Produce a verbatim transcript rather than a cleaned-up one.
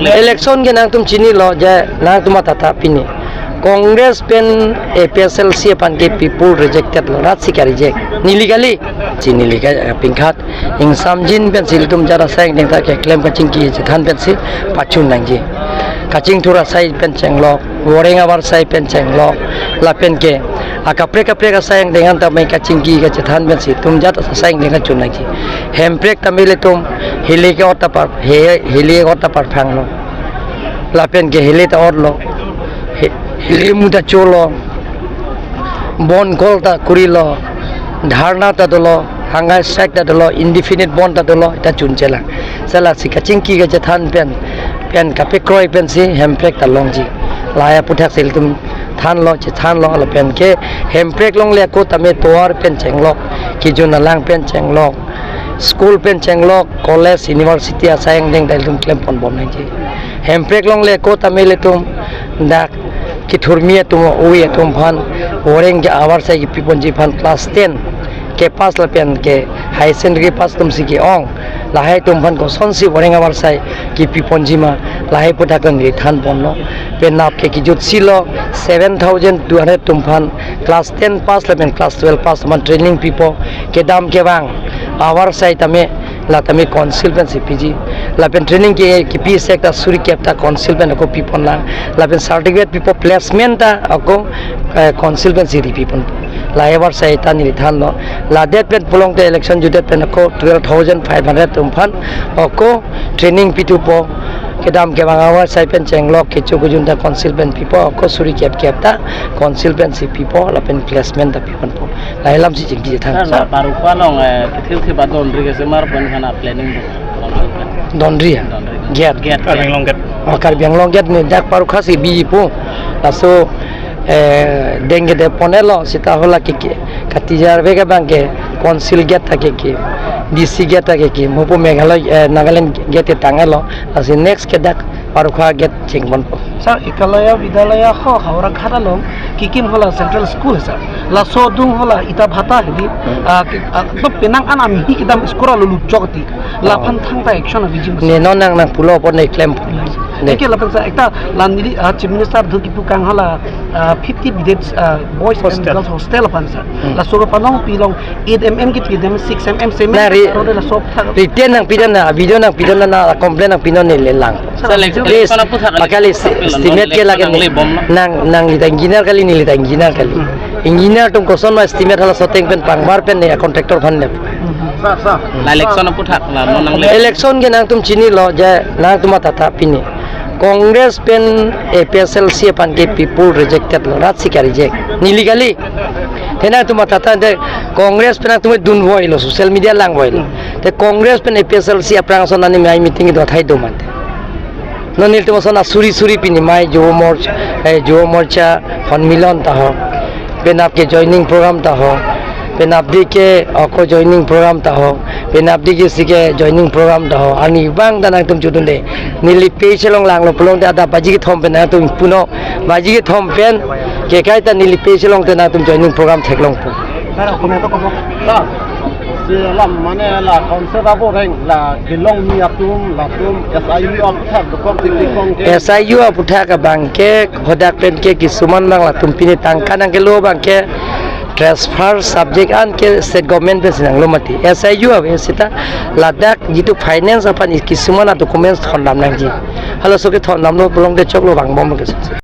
Election ke nangtum chinilo je nangtum matata pini. Congress pen A P H L C aphan ke people rejected lo, rat si ka-reject. Neli kali, chinili ka, eh, pingkhat. Ingsamjin pensi ilitum jara asai angdeng ta keklem kachingki chethan pensi pachun nangji. Kachingthur asai pen chenglok, voreng avar asai pen chenglok, lapen ke akaprek kaprek asai angdeng an ta mai kachingki kachethan pensi itum jara asai angdeng ta chun nangji. Hemprek tame ilitum hili ke ot ta par, he, hili ke ot ta parphanglo. Lapen ke hili ta otlo. He, hili mu ta cholo. Bon kol ta kurilo. Dharna ta dolo. Hangai strike ta dolo. Indefinite bon ta dolo. Ta chun chelang. Sela si kachingki kachethan pen, pen kapekroi pensi Hemprek ta longji. Lahai aphuthak si ilitum thanlo, chethanlo, lapen ke Hemprek longle ako tame tovar pen chenglok, kejun alang pen chenglok, school pen chenglok, college, university asai angdeng ta ilitum klem ponbom nangji. Hemprek longle ako tame ilitum dak kethurmi atum, ove atum aphan voreng ke avar asai kepi ponji aphan class ten ke pass lapen ke higher secondary pass atum si ke-ong. Lahai atum aphan kosonsi voreng avar asai kepi ponji ma, lahai aphuthak neli than ponlo. Penap ke kejut si lo, seven thousand two hundred atum aphan class ten pass lapen class twelve pass atum aphan training pipo, kedam kevang avar asai tame, la tame council pensi piji. Lapen training ke, kepi sek ta suri kep ta council pen ako pi ponlang. Lapen certificate pipo, placement ta ako, eh, council pensi ri pi pon. Lahai avar asai ta neli thanlo. Ladet pen pulote election jutdet pen ako twelve thousand five hundred atum aphan ako training pithupo. Kedam kevang avar asai pen chenglok kecho kejun ta council pen pipo, ako suri kep kep ta council pensi pipo, lapen placement ta pi ponpo. Lahai alam si chingki than. Sir, la Parukha along, eh, kethil thip adon ri ke semar pen khana planning do. Donri ya? Donri. Gate. Gate. Karbi Anglong gate. Oh, Karbi Anglong gate ni dak Parukha si bipo. Laso, eh, dengke de ponelo seta hala ke, ke katijar ve ke abang ke council gate ta ke ke, D C gate ta ke ke, mupo Meghalaya, eh, Nagaland gate tanglo. Lasi next ke dak Parukha gate chingponpo. Sir, Ekalaya Vidyalaya ho Howraghat along kekim hala central school, sir. Laso adung hala ita bhata hedi, ah, ke, ah, to penang an amhi kedam school alo luchok ti. Laphan thangta action aviji mas. Ne non nang nang pulo pon ne klem. Ne. Eke lapen sir, ekta la neli, ah, Chief Minister do kipu kang hala, ah, fifty bidets, ah, boys and girls hostel aphan, sir. Hmm. Laso aphan along pilong eight M M kipi dem, six M M cement. Na ri-, aro de laso thak. Written nangpidun na, video nangpidun na, na complaint nangpidun ne le lang. Sir, election, please, election aphuthak kali. Pakali sti-, election estimate ke election lagi nang ni. Lebom na. Nang, nangli ta engineer kali, neli ta engineer kali. Hmm. Engineer atum koson ma estimate hala soteng pen pangbar pen ne contractor aphan ne. Hmm. Sir, sir. La election aphuthak la non nang le. Election ke nangtum chinilo je nangtum matata pini. Congress pen A P H L C aphan ke people rejected lo, rat si ka-reject. Neli kali. Te nangtum matata te Congress pen nangtum dun voilo, social media lang voilo. Te Congress pen A P H L C aphrang ason ani mai meeting do thai do mate. Non nelitum ason asuri suri pini mai Yuva Morcha, eh, Yuva Morcha Honmilan ta ho. Penap ke joining program ta ho. Penap di ke ako joining program ta ho. Penap di ke si ke joining program ta ho. Ani bang ta nangtum chudunde. Neli page along langlo pulote adap baji kethom pen nangtum puno. Baji kethom pen ke kaita neli page along te nangtum joining program theklongpo. Sir, si alam mane la council aboreng la kelongmi atum latum S I U aphuthak dokok dikdikong ke. S I U aphuthak abang ke hadak pen ke kisuman abang latum pini tangka nangkelo abang ke transfer subject an ke state government pensi nanglo mati. S I U ave seta ladak jitu finance aphan kisuman a-documents thondam nangji. Halaso ke thondamlo pulote choklo vangbom ke.